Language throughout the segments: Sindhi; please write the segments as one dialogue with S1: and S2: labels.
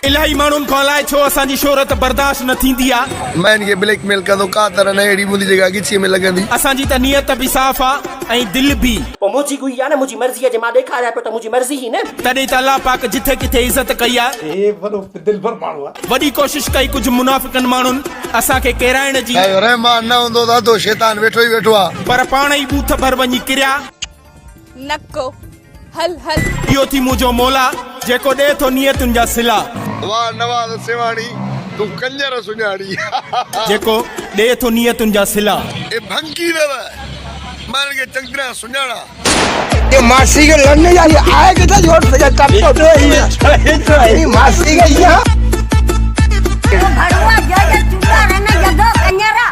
S1: الاهي ماڻهن کان الائي ڇو اسان جي شهرت برداشت نه ٿيندي آ.
S2: مان هن کي بليڪ ميل ڪندو ڪا طرح نه اهڙي منهنجي جيڪا ڳچيء ۾ لڳندي.
S1: اسان جي ته نيت به صاف آ ۽ دل به.
S3: پوء منهنجي گوئي آ نه منهنجي مرضي آ جي مان ڏيکاريان پيو ته منهنجي مرضي هي نه.
S1: تڏهن ته الله پاڪ جٿي ڪٿي عزت ڪئي آ.
S4: هي وڏو دلبر ماڻهو آ.
S1: وڏي ڪوشش ڪئي ڪجهه منافقن ماڻهن اسان کي ڪيرائڻ جي.
S2: رحمان نه هوندو ته اڌو شيطان ويٺو ئي ويٺو آ.
S1: پر پاڻ ئي ٻوٿ ڀر وڃي ڪريا.
S5: نڪو هل هل.
S1: اهو ٿي منهنجو مولا جيڪو ڏئي ٿو نيتن جا صلا.
S2: واه نواز سيوهاڻي تون ڪنجر سڃاڻي.
S1: جيڪو ڏئي ٿو نيتن جا صلا.
S2: اي ڀنگي نه رهه مان هن کي چڱي طرح سڃاڻان.
S6: اي ماسي کي لڙني جا هي آهي ڪٿي جو سڄا ٽپو هي ماسي کي يا
S7: ڀڙوا جا جا چوٽا رن جدو ڪنجرا.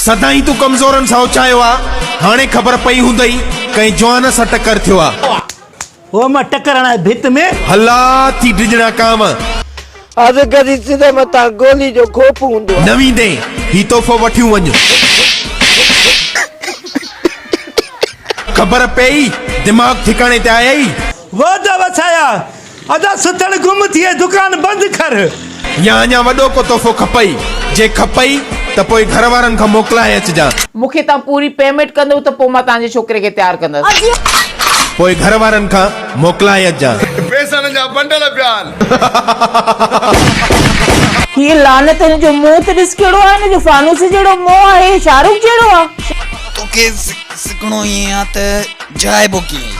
S1: سدائين تون ڪمزورن سان اچايو آ، هاڻي خبر پئي هوندئي ڪنهن جوان سان ٽڪر ٿيو آ.
S8: هو مان ٽڪر هڻائي ڀت ۾.
S1: هلا ٿي ڊڄڻا ڪانو.
S6: اڌ گزي سڌي مٿان گولي جو کوپ هوندو آهي.
S1: نه ويندين، هي تحفو وٺيون وڃ. خبر پيئي، دماغ ٺڪاڻي تي آيئي.
S8: وعدا وسايا، ادا سٿڻ گم ٿئي دڪان بند ڪر.
S1: يا اڃا وڏو ڪو تحفو کپئي؟ جي کپئي ته پوء گهر وارن کان موڪلائي اچجان.
S9: مون کي توهان پوري پيمينٽ ڪندؤ ته پوء مان توهان جي ڇوڪري کي تيار ڪندس.
S1: پوء گهر وارن کان موڪلائي اچجان.
S2: پئسن جا بنڊل پيا آهن.
S9: هي لعنت هن جو منهن ته ڏس ڪهڙو آهي هن جو فانوس جهڙو منهن آهي شاهرخ جهڙو آ.
S10: توکي سکڻو ائين آ ته جهائبو ڪيئن؟